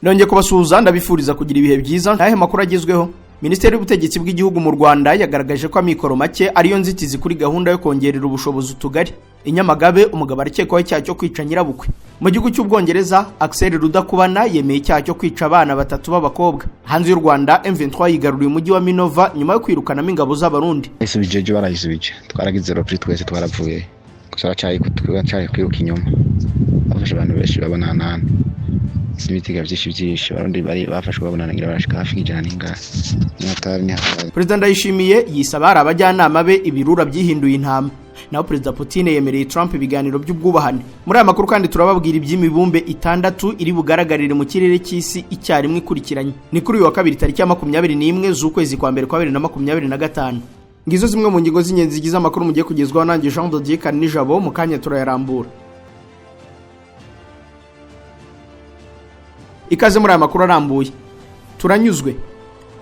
Nongeye kubasuhuza, ndabifuriza kugira ibihe byiza. Ntahe makuru agezweho. Minisiteri y'Ubutegetsi bw'Igihugu mu Rwanda yagaragaje ko amikoro make ariyo nzitizi kuri gahunda yo kongerera ubushobozi utugari. I Nyamagabe, umugabo arakekwaho icyaha cyo kwica nyirabukwe. Mu gihugu cy'Ubwongereza, Axel Rudakubana yemeye icyaha cyo kwica abana batatu b'abakobwa. Hanze y'u Rwanda, M23 yigaruriye umujyi wa Minova nyuma yo kwirukanamo ingabo z'Abarundi. Isubije ejo, barayisubije, twaragize repli, twese twarapfuye gusa baracyari kwiruka inyuma, bafashe abantu benshi babonana n'ibitiga byinshi byinshi. Abarundi bari bafashwe babonana, ngira barashika hafi 100 n'ingahe. Ni hatari, ni hatari. Perezida Ndayishimiye yisaba hari abajyanama be ibirura byihinduye intama. Naho Perezida Putin yemereye Trump ibiganiro by'ubwubahane. Muri aya makuru kandi turababwira iby'imibumbe itandatu iri bugaragarire mu kirere cy'isi icyarimwe ikurikiranye. Ni kuri uyu wa kabiri, tariki ya 21 z'ukwezi kwa mbere kwa 2025. Ngizo zimwe mu ngingo z'ingenzi zigize amakuru mugiye kugezwaho nanjye Jean de Dieu Karinijabo. Mu kanya turayarambura. Ikaze muri aya makuru arambuye. Turanyuzwe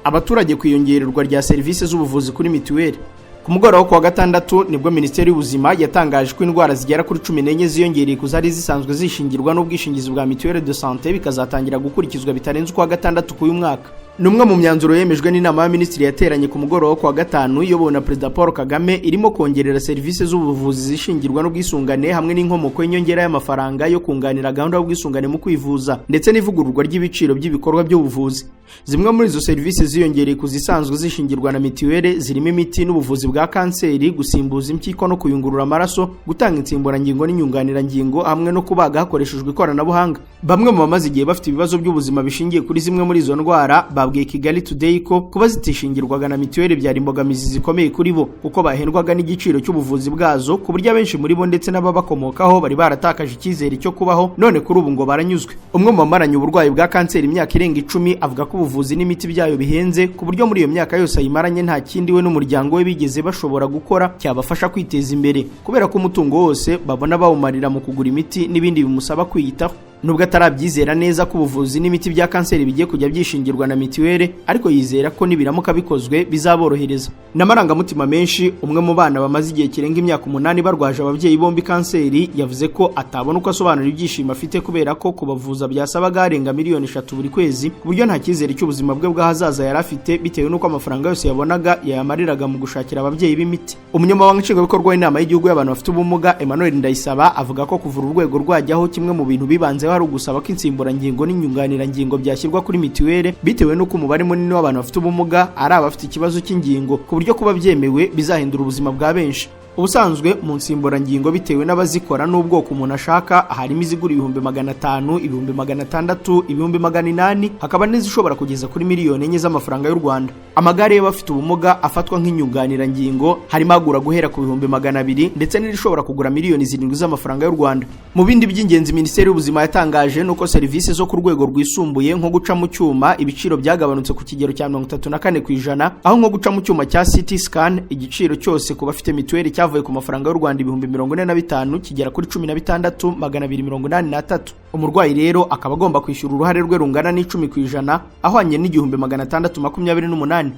abaturage ku iyongererwa rya serivisi z'ubuvuzi kuri mituweli. Ku mugoroba wo kuwa gatandatu nibwo Minisiteri y'Ubuzima yatangaje ko indwara zigera kuri 14 ziyongereye ku zari zisanzwe zishingirwa n'ubwishingizi bwa mutuelle de santé, bikazatangira gukurikizwa bitarenze ukwa gatandatu k'uyu mwaka. Ni umwe mu myanzuro yemejwe n'inama y'Abaminisitiri yateranye ku mugoroba wo kuwa gatanu, iyobowe na Perezida Paul Kagame, irimo kongerera serivisi z'ubuvuzi zishingirwa n'ubwisungane hamwe n'inkomoko y'inyongera y'amafaranga yo kunganira gahunda y'ubwisungane mu kwivuza, ndetse n'ivugururwa ry'ibiciro by'ibikorwa by'ubuvuzi. Zimwe muri izo serivisi ziyongereye ku zisanzwe zishingirwa na mituweli zirimo imiti n'ubuvuzi bwa kanseri, gusimbuza impyiko no kuyungurura amaraso, gutanga insimburangingo n'inyunganirangingo, hamwe no kubaga hakoreshejwe ikoranabuhanga. Bamwe mu bamaze igihe bafite ibibazo by'ubuzima bishingiye kuri zimwe muri izo ndwara babwiye Kigali Today ko kuba zitishingirwaga na mituweli byari imbogamizi zikomeye kuri bo, kuko bahendwaga n'igiciro cy'ubuvuzi bwazo, ku buryo abenshi muri bo ndetse n'ababakomokaho bari baratakaje icyizere cyo kubaho. None kuri ubu ngo baranyuzwe. Umwe mu bamaranye uburwayi bwa kanseri imyaka irenga 10 avuga ko ubuvuzi n'imiti byayo bihenze, ku buryo muri iyo myaka yose ayimaranye nta kindi we n'umuryango we bigeze bashobora gukora cyabafasha kwiteza imbere, kubera ko umutungo wose babona bawumarira mu kugura imiti n'ibindi bimusaba kwiyitaho. Nubwo atarabyizera neza ko ubuvuzi n'imiti bya kanseri bigiye kujya byishingirwa na mituweli, ariko yizera ko nibiramuka bikozwe bizaborohereza. N'amarangamutima menshi, umwe mu bana bamaze igihe kirenga imyaka 8 barwaje ababyeyi bombi kanseri yavuze ko atabona uko asobanura ibyishimo afite, kubera ko kubavuza byasabaga arenga miliyoni 3 buri kwezi, ku buryo nta cyizere cy'ubuzima bwe bw'ahazaza yari afite, bitewe n'uko amafaranga yose yabonaga yayamariraga mu gushakira ababyeyi b'imiti. Umunyamabanga nshingwabikorwa w'Inama y'Igihugu y'Abantu Bafite Ubumuga, Emmanuel Ndayisaba, avuga ko kuvura urwego rwajyaho, kimwe mu bintu bibanzeho ari ugusaba ko insimburangingo n'inyunganirangingo byashyirwa kuri mituweli, bitewe n'uko umubare munini w'abantu bafite ubumuga ari abafite ikibazo cy'ingingo, ku buryo kuba byemewe bizahindura ubuzima bwa benshi. Ubusanzwe mu nsimburangingo, bitewe n'abazikora n'ubwoko umuntu ashaka, harimo izigura 500,000, 600,000, 800,000, hakaba n'izishobora kugeza kuri miliyoni 4 z'amafaranga y'u Rwanda. Amagare y'abafite ubumuga afatwa nk'inyunganirangingo harimo agura guhera ku 200,000, ndetse n'irishobora kugura miliyoni 7 z'amafaranga y'u Rwanda. Mu bindi by'ingenzi Minisiteri y'Ubuzima yatangaje nuko serivisi zo ku rwego rwisumbuye nko guca mu cyuma ibiciro byagabanutse ku kigero cya 34%, aho nko guca mu cyuma cya CT scan igiciro cyose ku bafite mituweli cyavuye ku mafaranga y'u Rwanda 45,000 kigera kuri 16,283. Umurwayi rero akaba agomba kwishyura uruhare rwe rungana n'10%, ahwanye n'1,628.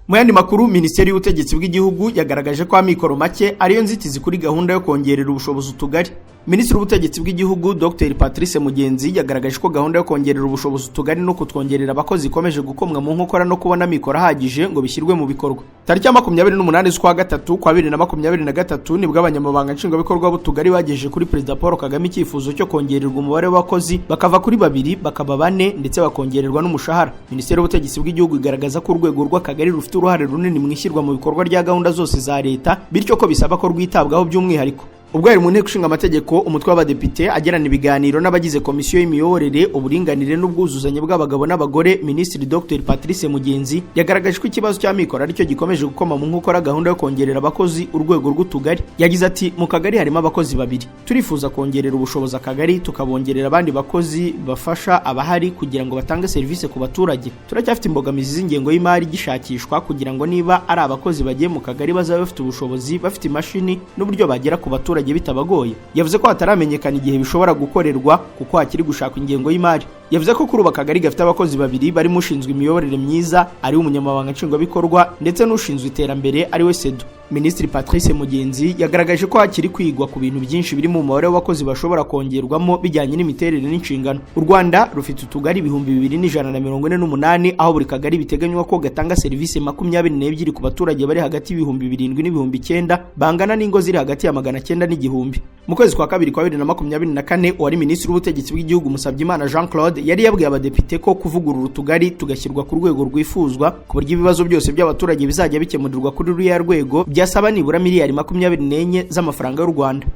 Mu yandi makuru, Minisiteri y'Ubutegetsi bw'Igihugu yagaragaje ko amikoro make ariyo nzitizi kuri gahunda yo kongerera ubushobozi utugari. Minisitiri w'Ubutegetsi bw'Igihugu, Dr Patrice Mugenzi, yagaragaje ko gahunda yo kongerera ubushobozi utugari no kutwongerera abakozi ikomeje gukomwa mu nkokora no kubona amikoro ahagije ngo bishyirwe mu bikorwa. Tariki ya 28 z'ukwa gatatu kwa 2023 nibwo abanyamabanga nshingwabikorwa b'utugari bagejeje kuri Perezida Paul Kagame icyifuzo cyo kongererwa umubare w'abakozi, bakava kuri babiri bakaba bane, ndetse bakongererwa n'umushahara. Minisiteri y'Ubutegetsi bw'Igihugu igaragaza ko urwego rw'akagari rufite uruhare runini mu ishyirwa mu bikorwa rya gahunda zose za leta, bityo ko bisaba ko rwitabwaho by'umwihariko. Ubwo yari mu Nteko Ishinga Amategeko umutwe w'Abadepite agirana ibiganiro n'abagize Komisiyo y'Imiyoborere, Uburinganire n'Ubwuzuzanye bw'Abagabo n'Abagore, Minisitiri Dr Patrice Mugenzi yagaragaje ko ikibazo cy'amikoro aricyo gikomeje gukoma mu nkokora gahunda yo kongerera abakozi urwego rw'utugari. Yagize ati: "Mu kagari harimo abakozi babiri. Turifuza kongerera ubushobozi akagari, tukabongerera abandi bakozi bafasha abahari kugira ngo batange serivisi ku baturage. Turacyafite imbogamizi z'ingengo y'imari igishakishwa, kugira ngo niba ari abakozi bagiye mu kagari bazabe bafite ubushobozi, bafite imashini n'uburyo bagera ku baturage bitabagoye." Yavuze ko hataramenyekana igihe bishobora gukorerwa kuko hakiri gushakwa ingengo y'imari. Yavuze ko kuri ubu akagari gafite abakozi babiri, barimo ushinzwe imiyoborere myiza ari we umunyamabanga nshingwabikorwa, ndetse n'ushinzwe iterambere ari we SEDO. Minisitiri Patrice Mugenzi yagaragaje ko hakiri kwigwa ku bintu byinshi biri mu mubare w'abakozi bashobora kongerwamo bijyanye n'imiterere n'inshingano. U Rwanda rufite utugari 2148, aho buri kagari biteganywa ko gatanga serivisi 22 ku baturage bari hagati y'7,000 n'9,000, bangana n'ingo ziri hagati ya 900 n'igihumbi. Mu kwezi kwa kabiri kwa 2024, uwari minisitiri w'ubutegetsi bw'igihugu Musabyimana Jean Claude yari yabwiye abadepite ko kuvugurura utugari tugashyirwa ku rwego rwifuzwa, ku buryo ibibazo byose by'abaturage bizajya bikemurirwa kuri ruriya rwego, byasaba nibura miliyari 24 z'amafaranga y'u Rwanda.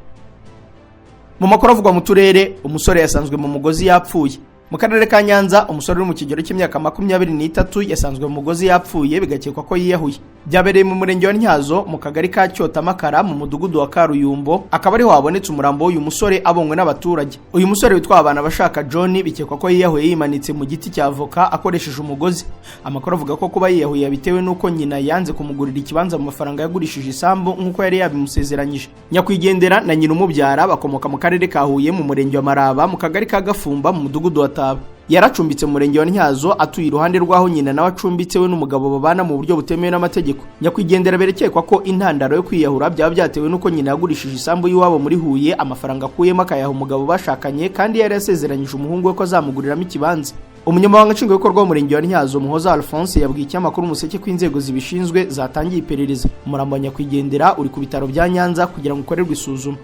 Mu makuru avugwa mu turere, umusore yasanzwe mu mugozi yapfuye. Mu karere ka Nyanza, umusore uri mu kigero cy'imyaka 23 yasanzwe mu mugozi yapfuye, bigakekwa ko yiyahuye. Byabereye mu murenge wa Ntyazo, mu kagari ka Cyotamakara, mu mudugudu wa Karuyumbo, akaba ariho habonetse umurambo w'uyu musore abonywe n'abaturage. Uyu musore witwa Abana Bashaka John bikekwa ko yiyahuye yimanitse mu giti cya avoka akoresheje umugozi. Amakuru avuga ko kuba yiyahuye bitewe n'uko nyina yanze kumugurira ikibanza mu mafaranga yagurishije isambu nk'uko yari yabimusezeranyije. Nyakwigendera na nyina umubyara bakomoka mu karere ka Huye, mu murenge wa Maraba, mu kagari ka Gafumba, mu mudugudu wa Taba. Yaracumbitse mu murenge wa Ntyazo, atuye iruhande rw'aho nyina nawe acumbitse, we n'umugabo babana mu buryo butemewe n'amategeko. Nyakwigendera berekekwa ko intandaro yo kwiyahura byaba byatewe n'uko nyina yagurishije isambu y'iwabo muri Huye, amafaranga akuyemo akayaha umugabo bashakanye, kandi yari yasezeranyije umuhungu we ko azamuguriramo ikibanza. Umunyamabanga nshingwabikorwa w'umurenge wa Ntyazo, Muhoza Alphonse, yabwiye ikinyamakuru Umuseke ko inzego zibishinzwe zatangiye iperereza. Umurambo wa nyakwigendera uri ku bitaro bya Nyanza kugira ngo ukorerwe isuzuma.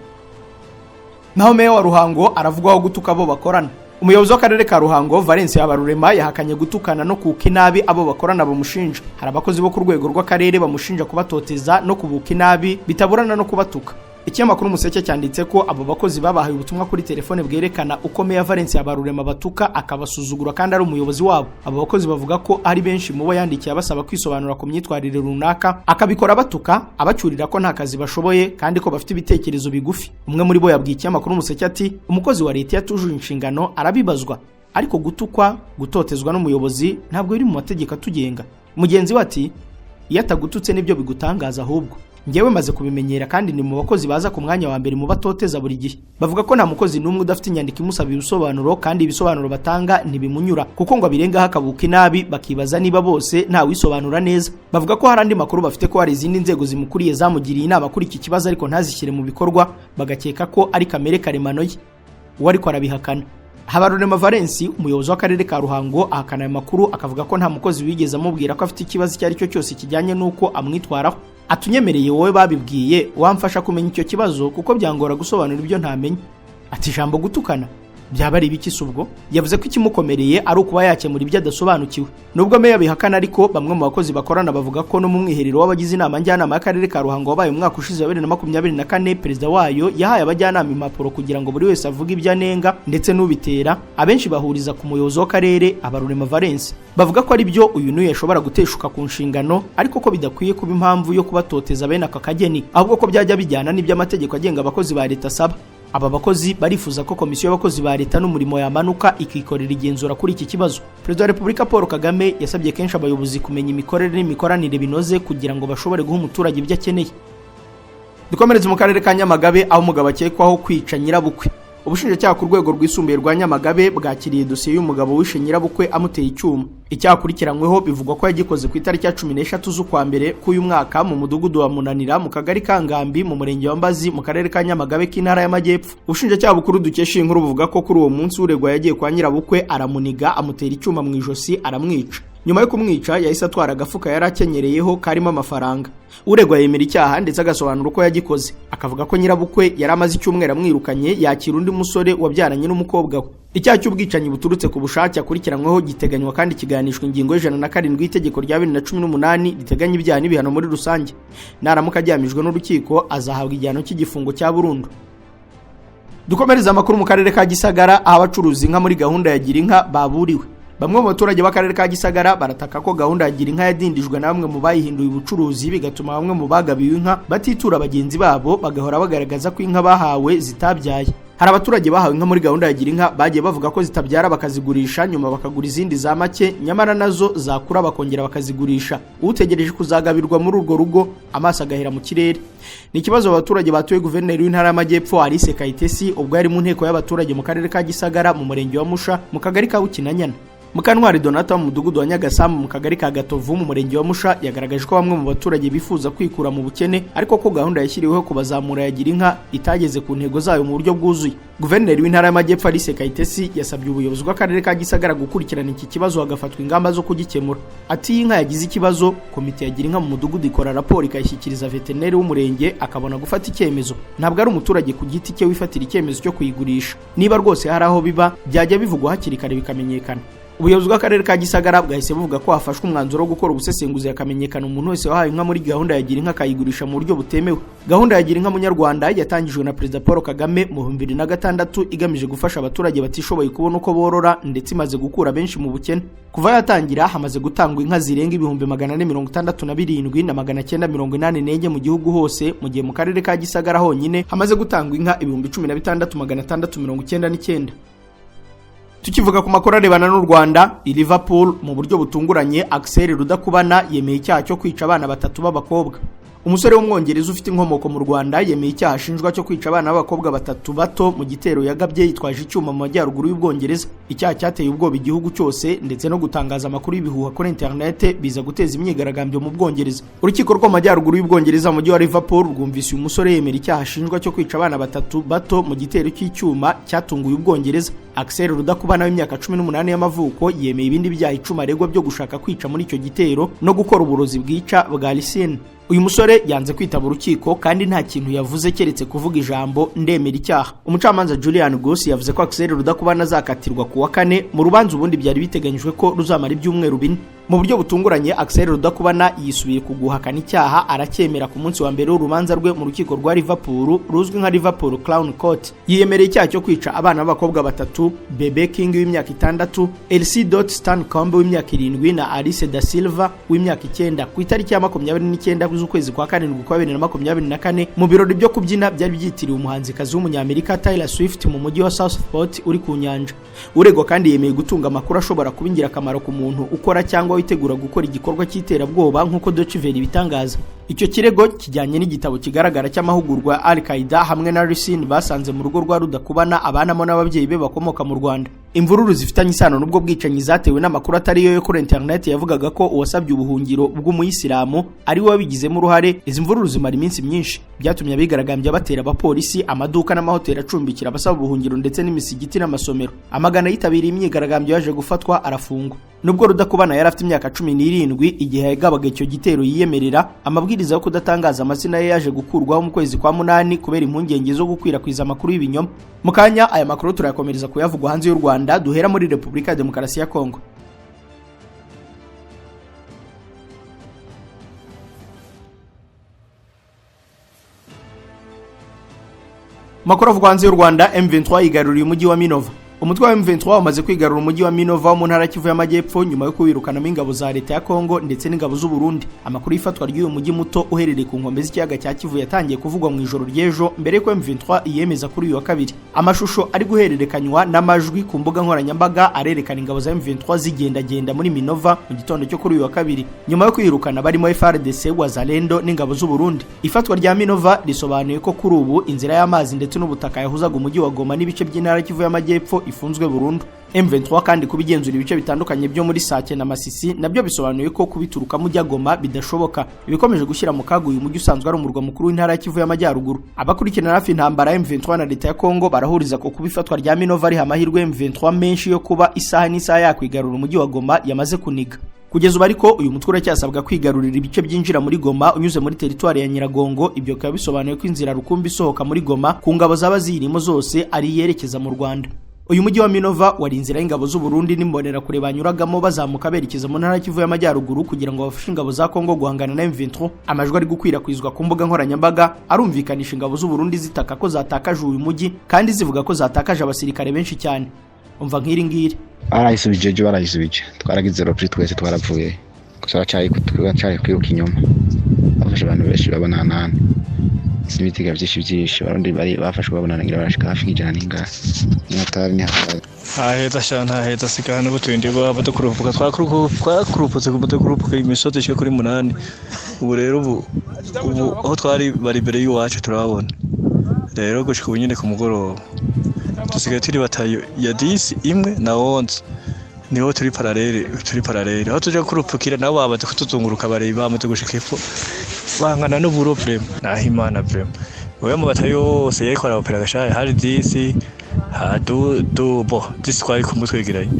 Naho meya wa Ruhango aravugwaho gutuka abo bakorana. Umuyobozi w'akarere ka Ruhango, Valence Habarurema, yahakanye gutukana no kuka inabi abo bakorana bamushinja. Hari abakozi bo ku rwego rw'akarere bamushinja kubatoteza no kubuka inabi bitaburana no kubatuka. Ikinyamakuru Umuseke cyanditse ko abo bakozi babahaye ubutumwa kuri telefone bwerekana uko meya Valence Habarurema batuka akabasuzugura kandi ari umuyobozi wabo. Abo bakozi bavuga ko ari benshi mu bo yandikiye abasaba kwisobanura ku myitwarire runaka, akabikora batuka, abacyurira ko nta kazi bashoboye kandi ko bafite ibitekerezo bigufi. Umwe muri bo yabwiye ikinyamakuru Umuseke ati: "Umukozi wa leta yatujuje inshingano arabibazwa, ariko gutukwa, gutotezwa n'umuyobozi ntabwo biri mu mategeko atugenga." Mugenzi we ati: "Iyo atagututse nibyo bigutangaza ahubwo. Njyewe maze kubimenyera kandi ni mu bakozi baza ku mwanya wa mbere mu batoteza buri gihe." Bavuga ko nta mukozi n'umwe udafite inyandiko imusaba ibisobanuro, kandi ibisobanuro batanga ntibimunyura kuko ngo abirengaho akabuka inabi, bakibaza niba bose ntawisobanura neza. Bavuga ko hari andi makuru bafite ko hari izindi nzego zimukuriye zamugiriye inama kuri iki kibazo ariko ntazishyire mu bikorwa, bagakeka ko ari kamere karemano ye. Uwo ariko arabihakana. Habarurema Valence, umuyobozi w'akarere ka Ruhango, ahakana ayo makuru, akavuga ko nta mukozi wigeze amubwira ko afite ikibazo icyo ari cyo cyose kijyanye n'uko amwitwaraho. Atunyemereye wowe babibwiye wamfasha kumenya icyo kibazo, kuko byangora gusobanura ibyo ntamenye. Ati: "Ijambo gutukana byaba ari ibiki se ubwo?" Yavuze ko ikimukomereye ari ukuba yakemura ibyo adasobanukiwe. Nubwo meya bihakana ariko, bamwe mu bakozi bakorana bavuga ko no mu mwiherero w'abagize inama njyanama y'akarere ka Ruhango wabaye umwaka ushize wa 2024, perezida wayo yahaye abajyanama impapuro kugira ngo buri wese avuge ibyo anenga ndetse n'ubitera. Abenshi bahuriza ku muyobozi w'akarere Habarurema Valence, bavuga ko ari byo uyu n'uyu yashobora guteshuka ku nshingano, ariko ko bidakwiye kuba impamvu yo kubatoteza bene aka kageni, ahubwo ko byajya bijyana n'ibyo amategeko agenga abakozi ba leta asaba. Aba bakozi barifuza ko komisiyo y'abakozi ba leta n'umurimo yamanuka ikikorera igenzura kuri iki kibazo. Perezida wa Repubulika Paul Kagame yasabye kenshi abayobozi kumenya imikorere n'imikoranire binoze kugira ngo bashobore guha umuturage ibyo akeneye. Dukomereze mu karere ka Nyamagabe, aho umugabo akekwaho kwica nyirabukwe. Ubushinjacyaha ku rwego rwisumbuye rwa Nyamagabe bwakiriye dosiye y'umugabo wishe nyirabukwe amuteye icyuma. Icyaha akurikiranyweho bivugwa ko yagikoze ku itariki ya 13 z'ukwa mbere k'uyu mwaka, mu mudugudu wa Munanira, mu kagari ka Ngambi, mu murenge wa Mbazi, mu karere ka Nyamagabe k'intara y'Amajyepfo. Ubushinjacyaha bukuru dukesha iyi nkuru buvuga ko kuri uwo munsi uregwa yagiye kwa nyirabukwe, aramuniga, amutera icyuma mu ijosi, aramwica. Nyuma yo kumwica yahise atwara agafuka yari akenyereyeho karimo amafaranga. Uregwa yemera icyaha ndetse agasobanura uko yagikoze, akavuga ko nyirabukwe yari amaze icyumweru amwirukanye, yakira undi musore wabyaranye n'umukobwa we. Icyaha cy'ubwicanyi buturutse ku bushake akurikiranyweho giteganywa kandi kiganishwa ingingo y'107 y'itegeko rya 2018 riteganya ibyaha n'ibihano muri rusange. Naramuka agihamijwe n'urukiko azahabwa igihano cy'igifungo cya burundu. Dukomereze amakuru mu karere ka Gisagara, aho abacuruza inka muri gahunda ya Gira Inka baburiwe. Bamwe mu baturage b'akarere ka Gisagara barataka ko gahunda ya Gira Inka yadindijwe na bamwe mu bayihinduye ubucuruzi, bigatuma bamwe mu bagabiwe inka batitura bagenzi babo, bagahora bagaragaza ko inka bahawe zitabyaye. Hari abaturage bahawe inka muri gahunda ya Gira Inka bagiye bavuga ko zitabyara, bakazigurisha, nyuma bakagura izindi za make, nyamara nazo zakura bakongera bakazigurisha. Utegereje kuzagabirwa muri urwo rugo amaso agahera mu kirere. Ni ikibazo abaturage batuye guverineri w'intara y'Amajyepfo Alice Kayitesi, ubwo yari mu nteko y'abaturage mu karere ka Gisagara, mu murenge wa Musha, mu kagari ka Bukinanyana. Mukantwari Donata wo mu mudugudu wa Nyagasambu mu kagari ka Gatovu mu murenge wa Musha yagaragaje ko bamwe mu baturage bifuza kwikura mu bukene, ariko ko gahunda yashyiriweho kubazamura ya Girinka itageze ku ntego zayo mu buryo bwuzuye. Guverineri w'intara y'Amajyepfo Alice Kayitesi yasabye ubuyobozi bw'akarere ka Gisagara gukurikirana iki kibazo hagafatwa ingamba zo kugikemura. Ati iyi nka yagize ikibazo, komite ya Girinka mu mudugudu ikora raporo ikayishyikiriza veterineri w'umurenge akabona gufata icyemezo. Ntabwo ari umuturage ku giti cye wifatira icyemezo cyo kuyigurisha. Niba rwose hari aho biba, byajya bivugwa hakiri kare bikamenyekana. Ubuyobozi bw'akarere ka Gisagara bwahise buvuga ko hafashwe umwanzuro wo gukora ubusesenguzi hakamenyekana umuntu wese wahawe inka muri gahunda ya Girinka akayigurisha mu buryo butemewe. Gahunda ya Girinka Munyarwanda yatangijwe na Perezida Paul Kagame mu 2006 igamije gufasha abaturage batishoboye kubona uko borora, ndetse imaze gukura benshi mu bukene. Kuva yatangira hamaze gutangwa inka zirenga 467,984 mu gihugu hose, mu gihe mu karere ka Gisagara honyine hamaze gutangwa inka 16,699. Tukivuga ku makuru arebana n'u Rwanda, i Liverpool mu buryo butunguranye Axel Rudakubana yemeye icyaha cyo kwica abana batatu b'abakobwa. Umusore w'umwongereza ufite inkomoko mu Rwanda yemeye icyaha ashinjwa cyo kwica abana b'abakobwa batatu bato mu gitero yagabye yitwaje icyuma mu majyaruguru y'Ubwongereza. Icyaha cyateye ubwoba igihugu cyose ndetse no gutangaza amakuru y'ibihuha kuri internet biza guteza imyigaragambyo mu Bwongereza. Urukiko rwo mu majyaruguru y'Ubwongereza mu mujyi wa Liverpool rwumvise uyu musore yemera icyaha ashinjwa cyo kwica abana batatu bato mu gitero cy'icyuma cyatunguye Ubwongereza. Axel Rudakubana w'imyaka 18 y'amavuko yemeye ibindi byaha 10 aregwa byo gushaka kwica muri icyo gitero no gukora uburozi bwica bwa ricin. Uyu musore yanze kwitaba urukiko kandi nta kintu yavuze keretse kuvuga ijambo ndemera icyaha. Umucamanza Julian Goss yavuze ko Axel Rudakubana azakatirwa ku wa kane mu rubanza ubundi byari biteganyijwe ko ruzamara ibyumweru 4. Mu buryo butunguranye Axel Rudakubana yisubiye ku guhakana icyaha aracyemera ku munsi wa mbere w'urubanza rwe mu rukiko rwa Liverpool ruzwi nka Liverpool Crown Court. Yiyemereye icyaha cyo kwica abana b'abakobwa batatu, Bebe King w'imyaka 6, Elsie Dot Stancombe w'imyaka 7 na Alice da Silva w'imyaka 9 ku itariki ya 29 z'ukwezi kwa karindwi kwa 2024 mu birori byo kubyina byari byitiriwe umuhanzikazi w'umunyamerika Taylor Swift mu mujyi wa Southport uri ku nyanja. Uregwa kandi yemeye gutunga amakuru ashobora kuba ingirakamaro ku muntu ukora cyangwa witegura gukora igikorwa cy'iterabwoba nk'uko Deutsche Welle ibitangaza. Icyo kirego kijyanye n'igitabo kigaragara cy'amahugurwa ya Al-Qaeda hamwe na ricin basanze mu rugo rwa Rudakubana abanamo n'ababyeyi be bakomoka mu Rwanda. Imvururu zifitanye isano n'ubwo bwicanyi zatewe n'amakuru atari yo kuri internet yavugaga ko uwasabye ubuhungiro bw'umuyisilamu ari we wabigizemo uruhare. Izi mvururu zimara iminsi myinshi, byatumye abigaragambya batera abapolisi, amaduka n'amahoteli acumbikira abasaba ubuhungiro ndetse n'imisigiti n'amasomero. Amagana yitabiriye imyigaragambyo yaje gufatwa arafungwa. Nubwo Rudakubana yari afite imyaka 17 igihe yagabaga icyo gitero yiyemerera, amabwiriza yo kudatangaza amazina ye yaje gukurwaho mu kwezi kwa 8 kubera impungenge zo gukwirakwiza amakuru y'ibinyoma. Mu kanya aya makuru turayakomereza kuyavugwa hanze y'u Rwanda, duhera muri Repubulika ya Demokarasi ya Kongo. Makuru avugwa hanze y'u Rwanda, M23 yigaruriye umujyi wa Minova. Umutwe wa M23 umaze kwigarura umujyi wa Minova mu ntara Kivu y'Amajyepfo nyuma yo kuwirukanamo ingabo za leta ya Kongo ndetse n'ingabo z'u Burundi. Amakuru y'ifatwa ry'uyu mujyi muto uherereye ku nkombe z'ikiyaga cya Kivu yatangiye kuvugwa mu ijoro ry'ejo mbere y'uko M23 iyemeza kuri uyu wa kabiri. Amashusho ari guhererekanywa n'amajwi ku mbuga nkoranyambaga arerekana ingabo za M23 zigendagenda muri Minova mu gitondo cyo kuri uyu wa kabiri nyuma yo kwirukana barimo FARDC, Wazalendo n'ingabo z'u Burundi. Ifatwa rya Minova risobanuye ko kuri ubu inzira y'amazi ndetse n'ubutaka yahuzaga umujyi wa Goma n'ibice by'intara Kivu y'Amajyepfo ifunzwe burundu. M23 kandi kubigenzura ibice bitandukanye byo muri Sake na Masisi nabyo bisobanuye ko kubiturukamo ujya Goma bidashoboka, ibikomeje gushyira mu kaga uyu mujyi usanzwe ari umurwa mukuru w'intara ya Kivu y'Amajyaruguru. Abakurikirana hafi intambara M23 na leta ya Kongo barahuriza ko kubifatwa rya Minova ari amahirwe M23 menshi yo kuba isaha n'isaha yakwigarura umujyi wa Goma yamaze kuniga. Kugeza ubu ariko uyu mutwe uracyasabwa kwigarurira ibice byinjira muri Goma unyuze muri teritwari ya Nyiragongo. Ibyo bikaba bisobanuye ko inzira rukumbi isohoka muri Goma ku ngabo zaba zirimo zose ari yerekeza mu Rwanda. Uyu mujyi wa Minova wari inzira y'ingabo z'u Burundi n'imbonerakure banyuragamo bazamuka berekeza mu ntara Kivu y'Amajyaruguru kugira ngo bafashe ingabo za Kongo guhangana na M23. Amajwi ari gukwirakwizwa ku mbuga nkoranyambaga arumvikanisha ingabo z'u Burundi zitaka ko zatakaje uyu mujyi kandi zivuga ko zatakaje abasirikare benshi cyane. Umva nk'iri ngiri. Barayisubije ejo, barayisubije. Twaragize repri twese twarapfuye. Gusa baracyari kwiruka inyuma. Bafashe abantu benshi babona nane. Ibitiga byinshi byinshi abarundi bari bafashwe babonana ngira barashika hafi nk'ijana n'ingahe. Ni hatari. Ntaheza sha ntaheza sigana n'ubutundi baba dukurupuka twakuruputse ku dukurupuka imisozi ishika kuri 8. Ubu rero ubu aho twari bari imbere y'iwacu turababona. Rero gushika ubu nyine ku mugoroba dusigaye turi batayo ya 10 imwe na 11. Niho turi parallèle, turi parallèle. Aho tuja kurupfukira nabo bamaze kutuzunguruka, bareba bamaze gushika epfo, bangana n'uburo vraiment. Naho Imana vraiment. Oya, mu batayo yose yariko arabopera gashaye hari 10 ha du du bo 10 twari kumwe twegeranye,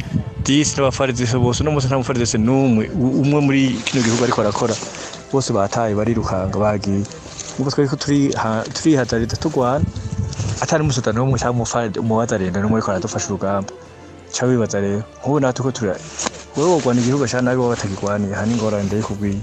10 n'abafaridese bose. Uno munsi nta mufaridese n'umwe umwe muri kino gihugu ariko arakora, bose bataye, barirukanga, bagiye. Ubu twariko turihazariza turwana, atari umusoda n'umwe cyangwa umuwazarenda n'umwe ariko aradufasha urugamba. Ca wibaza rero nk'ubu natwe ko tura wewe wogwana igihugu ca nabi, wowe batakigwaniye aha n'ingorane ndayikubwiye.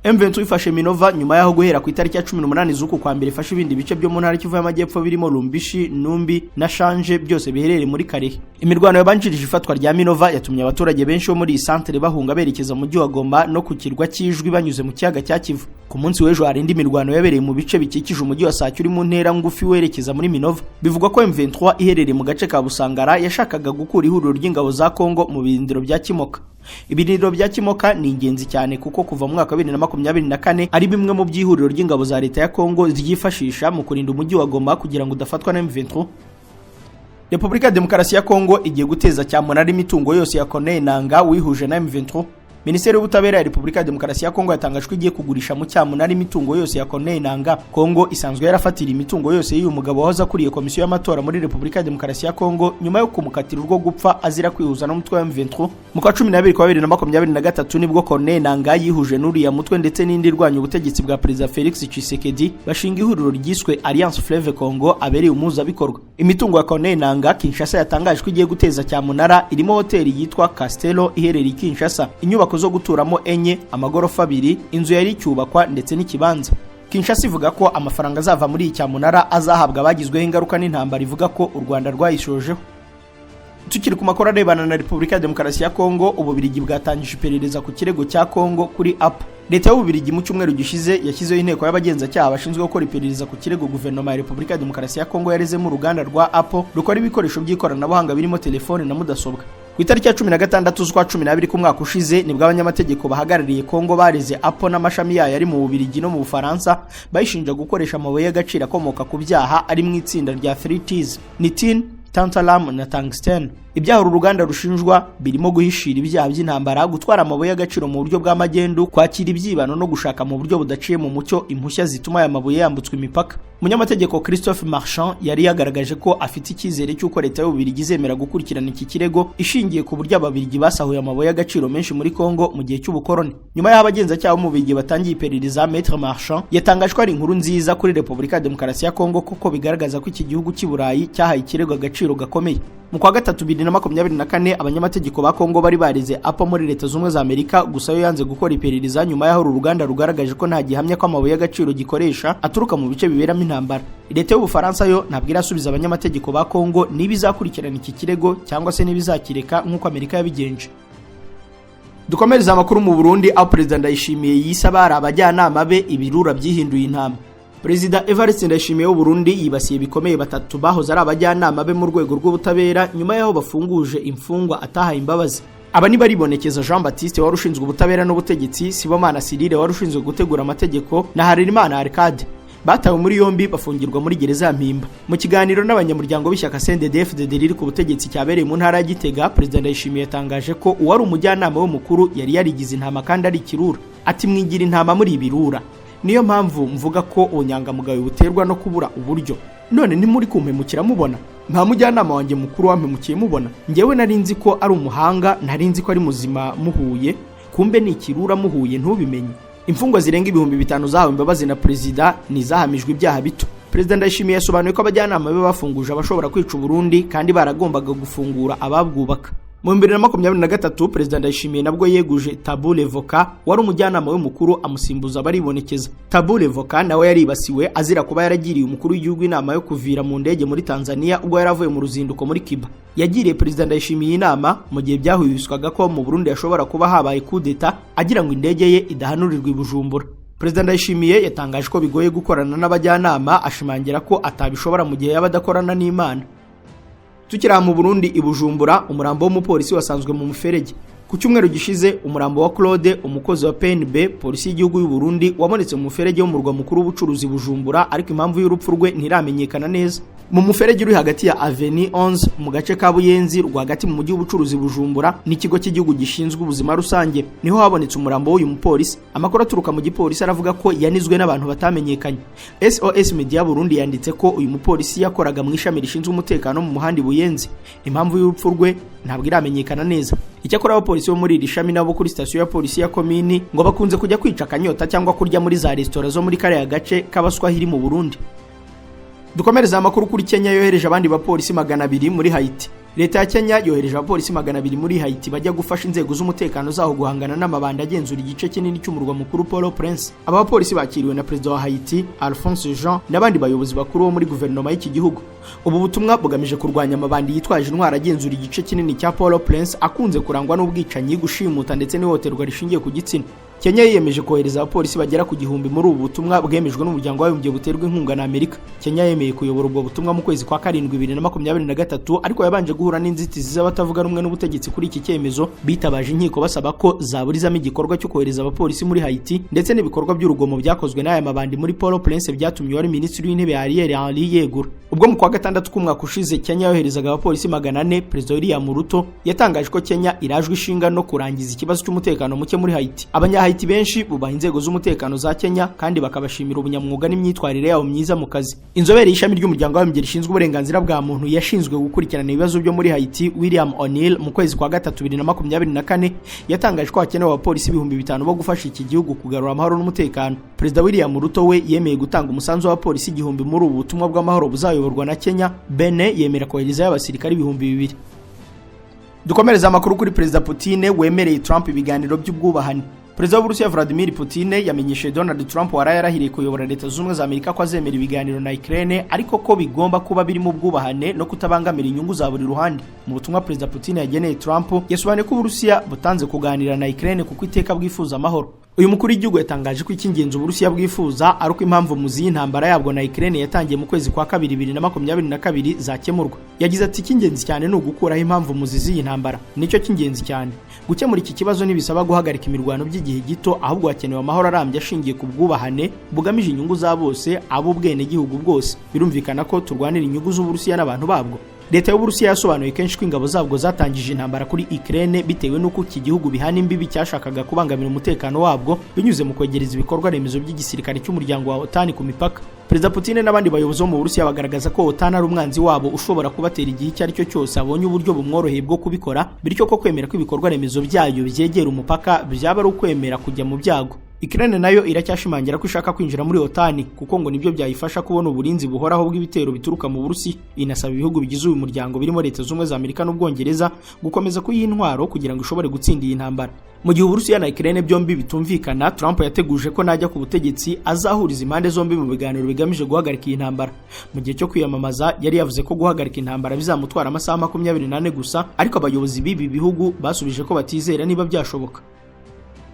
M23 ifashe Minova nyuma yaho guhera ku itariki ya 18 z'uku kwa mbere ifashe ibindi bice byo mu ntara Kivu y'Amajyepfo birimo Lumbishi, Numbi na Shanje, byose biherereye muri Kalehe. Imirwano yabanjirije ifatwa rya Minova yatumye abaturage benshi bo muri iyi santere bahunga berekeza mu mujyi wa Goma no ku kirwa cy'Ijwi banyuze mu kiyaga cya Kivu. Ku munsi w'ejo hari indi mirwano yabereye mu bice bikikije umujyi wa Sake uri mu ntera ngufi werekeza muri Minova. Bivugwa ko M23 iherereye mu gace ka Busangara yashakaga gukura ihuriro ry'ingabo za Kongo mu birindiro bya Kimoka. Ibirindiro bya Kimoka ni ingenzi cyane kuko kuva mu mwaka wa 2024 ari bimwe mu by'ihuriro ry'ingabo za leta ya Kongo ryifashisha mu kurinda umujyi wa Goma kugira ngo udafatwa na M23. Repubulika ya Demokarasi ya Kongo igiye guteza cyamunara imitungo yose ya Corneille Nangaa wihuje na M23. Minisiteri y'Ubutabera ya Repubulika ya Demokarasi ya Kongo yatangaje ko igiye kugurisha mu cyamunara imitungo yose ya Corneille Nangaa. Kongo isanzwe yarafatiriye imitungo yose y'uyu mugabo wahoze akuriye komisiyo y'amatora muri Repubulika ya Demokarasi ya Kongo nyuma yo kumukatira urwo gupfa azira kwihuza n'umutwe wa M23. Mu kwa 12 kwa 2023 nibwo Corneille Nangaa yihuje n'uriya mutwe ndetse n'indi irwanya ubutegetsi bwa Perezida Felix Tshisekedi, bashinga ihuriro ryiswe Alliance Fleuve Congo abereye umuhuzabikorwa. Imitungo ya Corneille Nangaa Kinshasa yatangaje ko igiye guteza cyamunara irimo hoteli yitwa Castello iherereye i Kinshasa, inyubako zo guturamo enye, amagorofa abiri, inzu yari icyubakwa ndetse n'ikibanza. Kinshasa ivuga ko amafaranga azava muri iyi cyamunara azahabwa abagizweho ingaruka n'intambara ivuga ko u Rwanda rwayishojeho. Tukiri ku makuru arebana na Repubulika ya Demokarasi ya Kongo, Ububirigi bwatangije iperereza ku kirego cya Kongo kuri Apple. Leta y'Ububirigi mu cyumweru gishize yashyizeho inteko y'abagenzacyaha bashinzwe gukora iperereza ku kirego guverinoma ya Repubulika ya Demokarasi ya Kongo yarezemo uruganda rwa Apple rukora ibikoresho by'ikoranabuhanga birimo telefone na mudasobwa. Ku itariki ya 16 z'ukwa 12 k'umwaka ushize nibwo abanyamategeko bahagarariye Kongo bareze Apple n'amashami yayo ari mu Bubiligi no mu Bufaransa, bayishinja gukoresha amabuye y'agaciro akomoka ku byaha ari mu itsinda rya 3Ts, ni tin, tantalum na tungsten. Ibyaha uru ruganda rushinjwa birimo guhishira ibyaha by'intambara, gutwara amabuye y'agaciro mu buryo bw'amagendu, kwakira ibyibano no gushaka mu buryo budaciye mu mucyo impushya zituma aya mabuye yambutswa imipaka. Umunyamategeko Christophe Marchand yari yagaragaje ko afite icyizere cy'uko leta y'Ububirigi izemera gukurikirana iki kirego, ishingiye ku buryo Ababirigi basahuye amabuye y'agaciro menshi muri Kongo mu gihe cy'ubukoroni. Nyuma y'aho abagenzacyaha bo mu Bubiligi batangiye iperereza, Maître Marchand yatangaje ko ari inkuru nziza kuri Repubulika ya Demokarasi ya Kongo, kuko bigaragaza ko iki gihugu cy'i Burayi cyahaye ikirego agaciro gakomeye. Mu kwa gatatu 2024 abanyamategeko ba Kongo bari bareze Apple muri Leta Zunze za Amerika, gusa yo yanze gukora iperereza nyuma y'aho uru ruganda rugaragaje ko nta gihamya ko amabuye y'agaciro gikoresha aturuka mu bice biberamo intambara. Leta y'Ubufaransa yo ntabwo irasubiza abanyamategeko ba Kongo niba izakurikirana iki kirego cyangwa se niba izakireka nk'uko Amerika yabigenje. Dukomereze amakuru mu Burundi, aho Perezida Ndayishimiye yise abari abajyanama be ibirura byihinduye intama. Perezida Evariste Ndayishimiye w'u Burundi yibasiye bikomeye batatu bahoze ari abajyanama be mu rwego rw'ubutabera nyuma y'aho bafunguje imfungwa atahaye imbabazi. Aba ni Baribonekeza Jean Baptiste wari ushinzwe ubutabera n'ubutegetsi, Sibomana Cyrille wari ushinzwe gutegura amategeko na Harerimana Arcade. Batawe muri yombi bafungirwa muri gereza ya Mpimba. Mu kiganiro n'abanyamuryango b'ishyaka CNDD-FDD riri ku butegetsi cyabereye mu ntara ya Gitega, Perezida Ndayishimiye yatangaje ko uwari umujyanama we mukuru yari yarigize intama kandi ari ikirura. Ati: "Mwigira intama muri ibirura. Niyo mpamvu mvuga ko ubunyangamugayo buterwa no kubura uburyo. None ntimuri kumpemukira mubona? Nta mujyanama wanjye mukuru wampemukiye mubona. Njyewe nari nzi ko ari umuhanga, nari nzi ko ari muzima muhuye, kumbe ni ikirura muhuye ntubimenye." Imfungwa zirenga 5000 zahawe imbabazi na perezida ni izahamijwe ibyaha bito. Perezida Ndayishimiye yasobanuye ko abajyanama be bafunguje abashobora kwica Uburundi kandi baragombaga gufungura ababwubaka. Mu 2023 Perezida Ndayishimiye nabwo yeguje Tabu Levoka wari umujyanama we mukuru, amusimbuza Baribonekeza. Tabu Levoka nawe yaribasiwe azira kuba yaragiriye umukuru w'igihugu inama yo kuvira mu ndege muri Tanzania ubwo yari avuye mu ruzinduko muri Cuba. Yagiriye Perezida Ndayishimiye inama mu gihe byahwihwiswaga ko mu Burundi hashobora kuba habaye kudeta, agira ngo indege ye idahanurirwa i Bujumbura. Perezida Ndayishimiye yatangaje ko bigoye gukorana n'abajyanama, ashimangira ko atabishobora mu gihe yaba adakorana n'Imana. Tukiri aha mu Burundi, i Bujumbura umurambo w'umupolisi wasanzwe mu muferege. Ku cyumweru gishize umurambo wa Claude, umukozi wa PNB, polisi y'igihugu y'u Burundi, wabonetse mu muferege w'umurwa mukuru w'ubucuruzi Bujumbura, ariko impamvu y'urupfu rwe ntiramenyekana neza. Mu muferege uri hagati ya Avenue 11 mu gace ka Buyenzi rwagati mu mujyi w'ubucuruzi Bujumbura n'ikigo cy'igihugu gishinzwe ubuzima rusange, niho habonetse umurambo w'uyu mupolisi. Amakuru aturuka mu gipolisi aravuga ko yanizwe n'abantu batamenyekanye. SOS Media Burundi yanditse ko uyu mupolisi yakoraga mu ishami rishinzwe umutekano mu muhanda Buyenzi. Impamvu y'urupfu rwe ntabwo iramenyekana neza. Icyakora abapolisi bo muri iri shami nabo kuri sitasiyo ya polisi ya komini ngo bakunze kujya kwica akanyota cyangwa kurya muri za resitora zo muri kariya gace k'Abaswahili mu Burundi. Dukomereza amakuru kuri Kenya yohereje abandi bapolisi 200 muri Haiti. Leta ya Kenya yohereje abapolisi 200 muri Haiti bajya gufasha inzego z'umutekano zaho guhangana n'amabanda agenzura igice kinini cy'umurwa mukuru Port-au-Prince. Aba bapolisi bakiriwe na Perezida wa Haiti Alphonse Jean n'abandi bayobozi bakuru bo muri guverinoma y'iki gihugu. Ubu butumwa bugamije kurwanya amabandi yitwaje intwaro agenzura igice kinini cya Port-au-Prince, akunze kurangwa n'ubwicanyi, gushimuta ndetse n'ihohoterwa rishingiye ku gitsina. Kenya yiyemeje kohereza abapolisi bagera ku 1000 muri ubu butumwa bwemejwe n'umuryango w'abibumbye buterwa inkunga na Amerika. Kenya yemeye kuyobora ubwo butumwa mu kwezi kwa karindwi 2023, ariko yabanje guhura n'inzitizi z'abatavuga rumwe n'ubutegetsi kuri iki cyemezo, bitabaje inkiko basaba ko zaburizamo igikorwa cyo kohereza abapolisi muri Haiti, ndetse n'ibikorwa by'urugomo byakozwe n'aya mabandi muri Port-au-Prince byatumye wari minisitiri w'intebe Ariel Henry yegura. Ubwo mu kwa gatandatu k'umwaka ushize Kenya yoherezaga abapolisi 400, Perezida William Ruto yatangaje ko Kenya irajwe ishinga no kurangiza ikibazo cy'umutekano muke muri Haiti. Abanya-Haiti benshi bubaha inzego z'umutekano za Kenya kandi bakabashimira ubunyamwuga n'imyitwarire yabo myiza mu kazi. Inzobere y'ishami ry'umuryango w'abibumbye rishinzwe uburenganzira bwa muntu yashinzwe gukurikirana ibibazo byo muri Haiti, William O'Neill, mu kwezi kwa gatatu 2024 yatangaje ko hakenewe abapolisi 5000 bo gufasha iki gihugu kugarura amahoro n'umutekano. Perezida William Ruto we yemeye gutanga umusanzu w'abapolisi 1000 muri ubu butumwa bw'amahoro buzayoborwa na Kenya. Benin yemera koherezayo abasirikari 2000. Dukomereza amakuru kuri Perezida Putin wemereye Trump ibiganiro by'ubwubahane. Perezida w'Uburusiya Vladimir Putin yamenyesheje Donald Trump waraye yarahiriye kuyobora Leta Zunze Ubumwe za Amerika ko azemera ibiganiro na Ukraine, ariko ko bigomba kuba birimo ubwubahane no kutabangamira inyungu za buri ruhande. Mu butumwa Perezida Putin yageneye Trump, yasobanuye ko Uburusiya butanze kuganira na Ukraine kuko iteka bwifuza amahoro. Uyu mukuru w'igihugu yatangaje ko icy'ingenzi Uburusiya bwifuza ari uko impamvu muzi y'intambara yabwo na Ukraine yatangiye mu kwezi kwa kabiri 2022 zakemurwa. Yagize ati: "Icy'ingenzi cyane ni ugukuraho impamvu muzi z'iyi ntambara, nicyo cy'ingenzi cyane. Gukemura iki kibazo ntibisaba guhagarika imirwano by'igihe gito, ahubwo hakenewe amahoro arambye ashingiye ku bwubahane bugamije inyungu za bose, ab'ubwenegihugu bwose. Birumvikana ko turwanira inyungu z'Uburusiya n'abantu babwo." Leta y'Uburusiya yasobanuye kenshi ko ingabo zabwo zatangije intambara kuri Ukraine bitewe n'uko iki gihugu bihana imbibi cyashakaga kubangamira umutekano wabwo binyuze mu kwegereza ibikorwa remezo by'igisirikare cy'umuryango wa OTAN ku mipaka. Perezida Putin n'abandi bayobozi bo mu Burusiya bagaragaza ko OTAN ari umwanzi wabo ushobora kubatera igihe icyo ari cyo cyose abonye uburyo bumworoheye bwo kubikora, bityo ko kwemera ko ibikorwa remezo byayo byegera umupaka byaba ari ukwemera kujya mu byago. Ukraine nayo iracyashimangira ko ishaka kwinjira muri OTAN kuko ngo nibyo byayifasha kubona uburinzi buhoraho bw'ibitero bituruka mu Burusiya. Inasaba ibihugu bigize uyu muryango birimo Leta Zunze Ubumwe za Amerika n'Ubwongereza gukomeza kuyiha intwaro kugira ngo ishobore gutsinda iyi ntambara. Mu gihe Uburusiya na Ukraine byombi bitumvikana, Trump yateguje ko najya ku butegetsi azahuriza impande zombi mu biganiro bigamije guhagarika iyi ntambara. Mu gihe cyo kwiyamamaza yari yavuze ko guhagarika intambara bizamutwara amasaha 24 gusa, ariko abayobozi b'ibi bihugu basubije ko batizera niba byashoboka.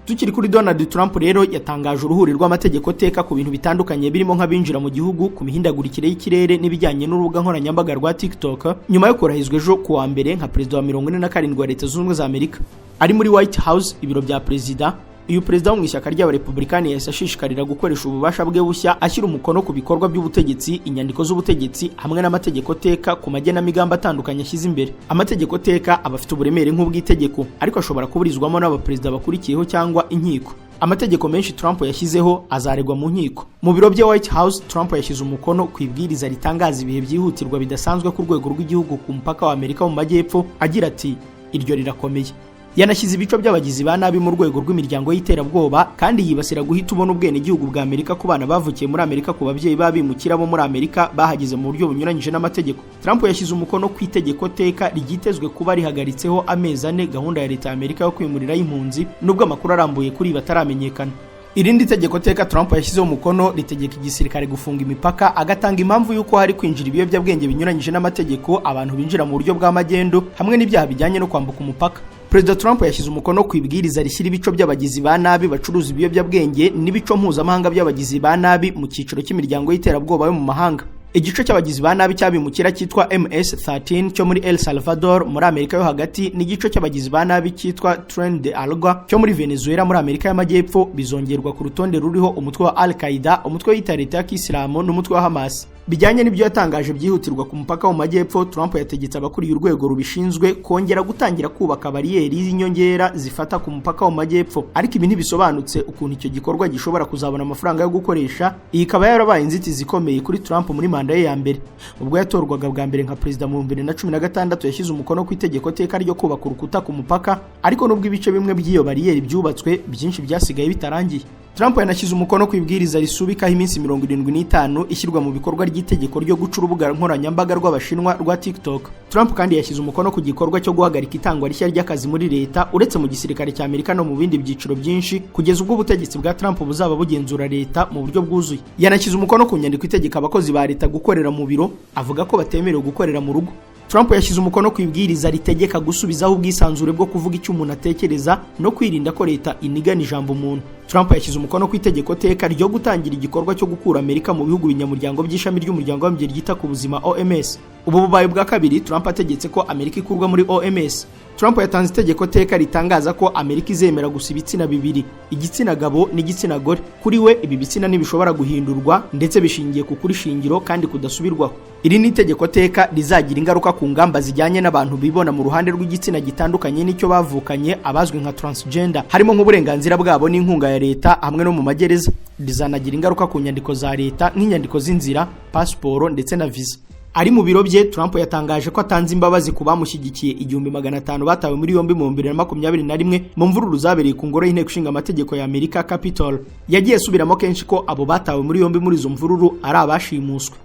Tukiri kuri Donald Trump rero, yatangaje uruhuri rw'amategeko teka ku bintu bitandukanye birimo nk'abinjira mu gihugu, ku mihindagurikire y'ikirere n'ibijyanye n'urubuga nkoranyambaga rwa TikTok, nyuma yo kurahizwa ejo kuwa mbere nka perezida wa 47 wa Leta Zunze Ubumwe za Amerika. Ari muri White House, ibiro bya perezida, uyu perezida wo mu ishyaka ry'Abarepublikani yahise ashishikarira gukoresha ububasha bwe bushya ashyira umukono ku bikorwa by'ubutegetsi, inyandiko z'ubutegetsi hamwe n'amategeko teka ku magenamigambi atandukanye ashyize imbere. Amategeko teka aba afite uburemere nk'ubw'itegeko, ariko ashobora kuburizwamo n'abaperezida bakurikiyeho cyangwa inkiko. Amategeko menshi Trump yashyizeho azaregwa mu nkiko. Mu biro bya White House, Trump yashyize umukono ku ibwiriza ritangaza ibihe byihutirwa bidasanzwe ku rwego rw'igihugu ku mupaka wa Amerika mu majyepfo, agira ati: "Iryo rirakomeye." Yanashyize ibico by'abagizi ba nabi mu rwego rw'imiryango y'iterabwoba, kandi yibasira guhita ubona ubwenegihugu bwa Amerika ku bana bavukiye muri Amerika ku babyeyi b'abimukira bo muri Amerika bahageze mu buryo bunyuranyije n'amategeko. Trump yashyize umukono ku itegeko teka ryitezwe kuba rihagaritseho amezi 4 gahunda ya leta ya Amerika yo kwimuriraho impunzi, nubwo amakuru arambuye kuri ibi ataramenyekana. Irindi tegeko teka Trump yashyizeho umukono ritegeka igisirikare gufunga imipaka, agatanga impamvu y'uko hari kwinjira ibiyobyabwenge binyuranyije n'amategeko, abantu binjira mu buryo bw'amagendo hamwe n'ibyaha bijyanye no kwambuka umupaka. Perezida Trump yashyize umukono ku ibwiriza rishyira ibico by'abagizi ba nabi bacuruza ibiyobyabwenge n'ibico mpuzamahanga by'abagizi ba nabi mu cyiciro cy'imiryango y'iterabwoba yo mu mahanga. Igice cy'abagizi ba nabi cy'abimukira cyitwa MS-13 cyo muri El Salvador muri Amerika yo hagati n'igice cy'abagizi ba nabi cyitwa Tren de Aragua cyo muri Venezuela muri Amerika y'Amajyepfo bizongerwa ku rutonde ruriho umutwe wa Al Qaeda, umutwe wita leta ya Kisilamu n'umutwe wa Hamas. Bijyanye n'ibyo yatangaje byihutirwa ku mupaka mu majyepfo, Trump yategetse abakuriye urwego rubishinzwe kongera gutangira kubaka bariyeri z'inyongera zifata ku mupaka mu majyepfo. Ariko ibi ntibisobanutse ukuntu icyo gikorwa gishobora kuzabona amafaranga yo gukoresha. Iyi ikaba yarabaye inzitizi ikomeye kuri Trump muri manda ye ya mbere. Ubwo yatorwaga bwa mbere nka perezida mu 2016, yashyize umukono ku itegeko teka ryo kubaka urukuta ku mupaka, ariko nubwo ibice bimwe by'iyo bariyeri byubatswe, byinshi byasigaye bitarangiye. Trump yanashyize umukono ku ibwiriza risubikaho iminsi 75 ishyirwa mu bikorwa ry'itegeko ryo guca urubuga nkoranyambaga rw'Abashinwa rwa TikTok. Trump kandi yashyize umukono ku gikorwa cyo guhagarika itangwa rishya ry'akazi muri leta, uretse mu gisirikare cya Amerika no mu bindi byiciro byinshi, kugeza ubwo ubutegetsi bwa Trump buzaba bugenzura leta mu buryo bwuzuye. Yanashyize umukono ku nyandiko itegeka abakozi ba leta gukorera mu biro, avuga ko batemerewe gukorera mu rugo. Trump yashyize umukono ku ibwiriza ritegeka gusubizaho ubwisanzure bwo kuvuga icyo umuntu atekereza no kwirinda ko leta inigana ijambo umuntu. Trump yashyize umukono ku itegeko teka ryo gutangira igikorwa cyo gukura Amerika mu bihugu binyamuryango by'ishami ry'Umuryango w'Abibumbye ryita ku buzima, OMS. Ubu bubaye ubwa kabiri Trump ategetse ko Amerika ikurwa muri OMS. Trump yatanze itegeko teka ritangaza ko Amerika izemera gusa ibitsina bibiri, igitsina gabo n'igitsina gore. Kuri we, ibi bitsina ntibishobora guhindurwa ndetse bishingiye ku kuri shingiro kandi kudasubirwaho. Iri ni itegeko teka rizagira ingaruka ku ngamba zijyanye n'abantu bibona mu ruhande rw'igitsina gitandukanye n'icyo bavukanye, abazwi nka transgender, harimo nk'uburenganzira bwabo n'inkunga ya leta hamwe no mu magereza. Rizanagira ingaruka ku nyandiko za leta nk'inyandiko z'inzira, pasiporo ndetse na visa. Ari mu biro bye, Trump yatangaje ko atanze imbabazi ku bamushyigikiye 1500 batawe muri yombi mu 2021 mu mvururu zabereye ku ngoro y'Inteko Ishinga Amategeko ya Amerika, Capitol. Yagiye asubiramo kenshi ko abo batawe muri yombi muri izo mvururu ari abashimuswe.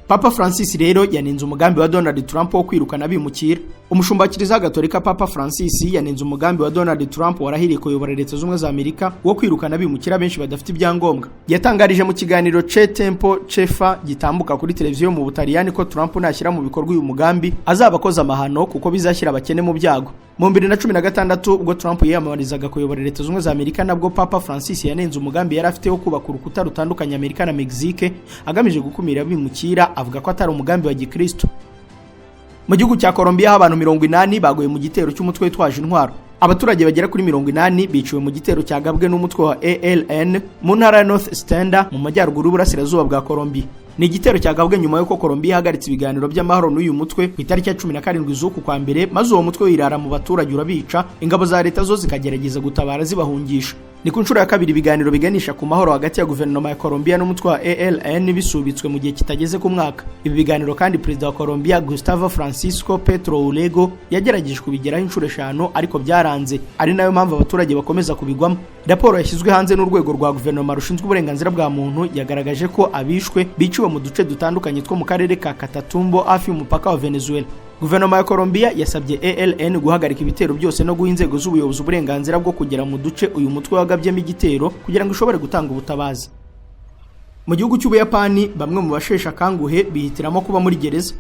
Papa Francis rero yanenze umugambi wa Donald Trump wo kwirukana abimukira. Umushumba wa Kiliziya Gatolika, Papa Francis, yanenze umugambi wa Donald Trump warahiriye kuyobora Leta Z'Ubumwe za Amerika wo kwirukana abimukira benshi badafite ibyangombwa. Yatangarije mu kiganiro Che Tempo Che Fa gitambuka kuri televiziyo mu Butaliyani ko Trump nashyira mu bikorwa uyu mugambi azaba akoze amahano, kuko bizashyira abakene mu byago. Mu 2016, ubwo Trump yiyamamarizaga kuyobora Leta Zunze Ubumwe za Amerika, nabwo Papa Francis yanenze umugambi yari afite wo kubaka urukuta rutandukanya Amerika na Mexique agamije gukumira abimukira, avuga ko atari umugambi wa gikristo. Mu gihugu cya Colombia, aho abantu 80 baguye mu gitero cy'umutwe witwaje intwaro. Abaturage bagera kuri 80 biciwe mu gitero cyagabwe n'umutwe wa ELN mu ntara ya North Santander mu majyaruguru y'uburasirazuba bwa Colombia. Ni igitero cyagabwe nyuma y'uko Colombia ihagaritse ibiganiro by'amahoro n'uyu mutwe ku itariki ya 17 z'uku kwa mbere, maze uwo mutwe wirara mu baturage urabica, ingabo za leta zo zikagerageza gutabara zibahungisha. Ni ku nshuro ya kabiri ibiganiro biganisha ku mahoro hagati ya guverinoma ya Colombia n'umutwe wa ELN bisubitswe mu gihe kitageze ku mwaka. Ibi biganiro kandi, perezida wa Colombia Gustavo Francisco Petro Urrego yagerageje kubigeraho inshuro eshanu, ariko byaranze, ari nayo mpamvu abaturage bakomeza kubigwamo. Raporo yashyizwe hanze n'urwego rwa guverinoma rushinzwe uburenganzira bwa muntu yagaragaje ko abishwe biciwe mu duce dutandukanye two mu karere ka Catatumbo, hafi y'umupaka wa Venezuela. Guverinoma ya Colombia yasabye ELN guhagarika ibitero byose no guha inzego z'ubuyobozi uburenganzira bwo kugera mu duce uyu mutwe wagabyemo igitero kugira ngo ushobore gutanga ubutabazi. Mu gihugu cy'Ubuyapani, bamwe mu basheshe akanguhe bihitiramo kuba muri gereza.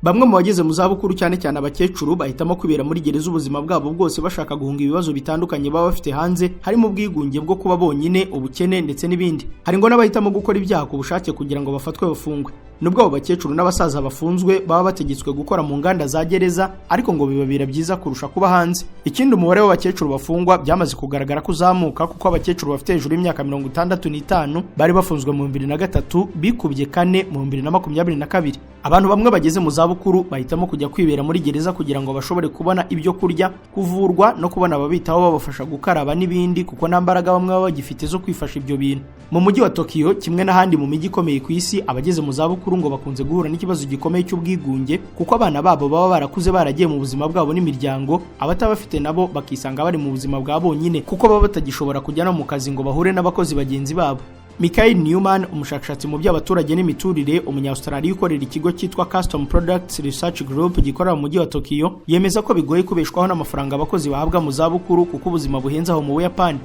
Bamwe mu bageze mu zabukuru, cyane cyane abakecuru, bahitamo kwibera muri gereza ubuzima bwabo bwose, bashaka guhunga ibibazo bitandukanye baba bafite hanze, harimo ubwigunge bwo kuba bonyine, ubukene ndetse n'ibindi. Hari ngo n'abahitamo gukora ibyaha ku bushake kugira ngo bafatwe bafungwe. Nubwo abo bakecuru n'abasaza bafunzwe baba bategetswe gukora mu nganda za gereza, ariko ngo bibabera byiza kurusha kuba hanze. Ikindi, umubare w'abakecuru bafungwa byamaze kugaragara ko uzamuka, kuko abakecuru bafite hejuru y'imyaka 65 bari bafunzwe mu 2003 bikubye kane mu 2022. Abantu bamwe bageze mu zabukuru bahitamo kujya kwibera muri gereza kugira ngo bashobore kubona ibyo kurya, kuvurwa no kubona ababitaho babafasha gukaraba n'ibindi, kuko nta mbaraga bamwe baba bagifite zo kwifasha ibyo bintu. Mu mujyi wa Tokiyo, kimwe n'ahandi mu mijyi ikomeye ku isi, abageze mu zabukuru ngo bakunze guhura n'ikibazo gikomeye cy'ubwigunge, kuko abana babo baba barakuze baragiye mu buzima bwabo n'imiryango, abatabafite nabo bakisanga bari mu buzima bwa bonyine, kuko baba batagishobora kujya no mu kazi ngo bahure n'abakozi bagenzi babo. Michael Newman, umushakashatsi mu by'abaturage n'imiturire, Umunya-Australia ukorera ikigo cyitwa Custom Products Research Group gikorera mu mujyi wa Tokyo, yemeza ko bigoye kubeshwaho n'amafaranga abakozi bahabwa mu zabukuru, kuko ubuzima buhenze aho mu Buyapani.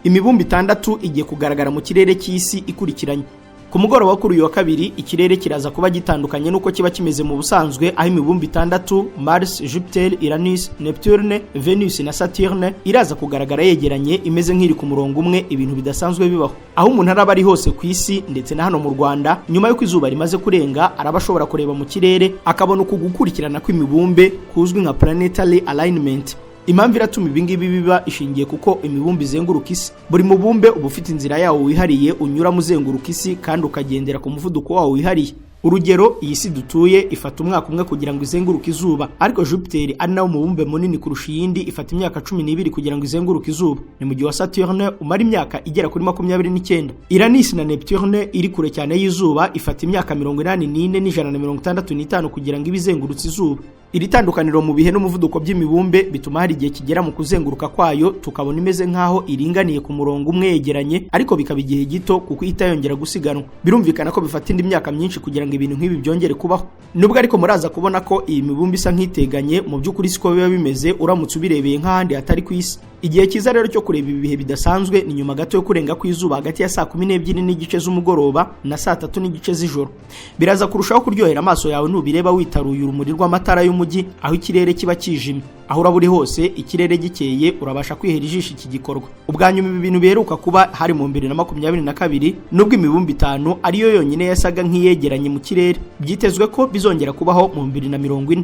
Imibumbe itandatu igiye kugaragara mu kirere cy'isi ikurikiranye. Ku mugoroba kuri uyu wa kabiri, ikirere kiraza kuba gitandukanye n'uko kiba kimeze mu busanzwe, aho imibumbe itandatu, Mars, Jupiter, Uranus, Neptune, Venus na Saturne, iraza kugaragara yegeranye imeze nk'iri ku murongo umwe, ibintu bidasanzwe bibaho. Aho umuntu araba ari hose ku isi, ndetse na hano mu Rwanda, nyuma y'uko izuba rimaze kurenga, araba ashobora kureba mu kirere akabona uku gukurikirana kw'imibumbe kuzwi nka planetary alignment. Impamvu iratuma ibingibi biba ishingiye kuko imibumbe izenguruka isi. Buri mubumbe uba ufite inzira yawo wihariye unyuramo uzenguruka isi, kandi ukagendera ku muvuduko wawo wihariye. Urugero, iyi si dutuye ifata umwaka umwe kugira ngo izenguruke izuba, ariko Jupiter, ari nawo mubumbe munini kurusha iyindi, ifata imyaka 12 kugira ngo izenguruke izuba. Ni mu gihe wa Saturne umara imyaka igera kuri 29. Uranus na Neptune iri kure cyane y'izuba ifata imyaka 84 n'165 kugira ngo ibe izengurutse izuba. Iri tandukaniro mu bihe n'umuvuduko by'imibumbe bituma hari igihe kigera mu kuzenguruka kwayo tukabona imeze nk'aho iringaniye ku murongo umwe yegeranye, ariko bikaba igihe gito kuko ihita yongera gusiganwa. Birumvikana ko bifata indi myaka myinshi kugira ngo ibintu nk'ibi byongere kubaho. Nubwo ariko muraza kubona ko iyi mibumbe isa nk'iteganye, mu by'ukuri siko biba bimeze uramutse ubirebeye nk'ahandi hatari ku isi. Igihe cyiza rero cyo kureba ibi bihe bidasanzwe ni nyuma gato yo kurenga kw'izuba, hagati ya 12:30 z'umugoroba na 3:30 z'ijoro. Biraza kurushaho kuryohera amaso yawe nubireba witaruye urumuri rw'amatara y'umujyi, aho ikirere kiba kijimye. Aho uraba uri hose ikirere gikeye, urabasha kwihera ijisho iki gikorwa. Ubwa nyuma ibi bintu biheruka kuba hari mu 2022, nubwo imibumbe itanu ariyo yonyine yasaga nk'iyegeranye mu kirere. Byitezwe ko bizongera kubaho mu 2040.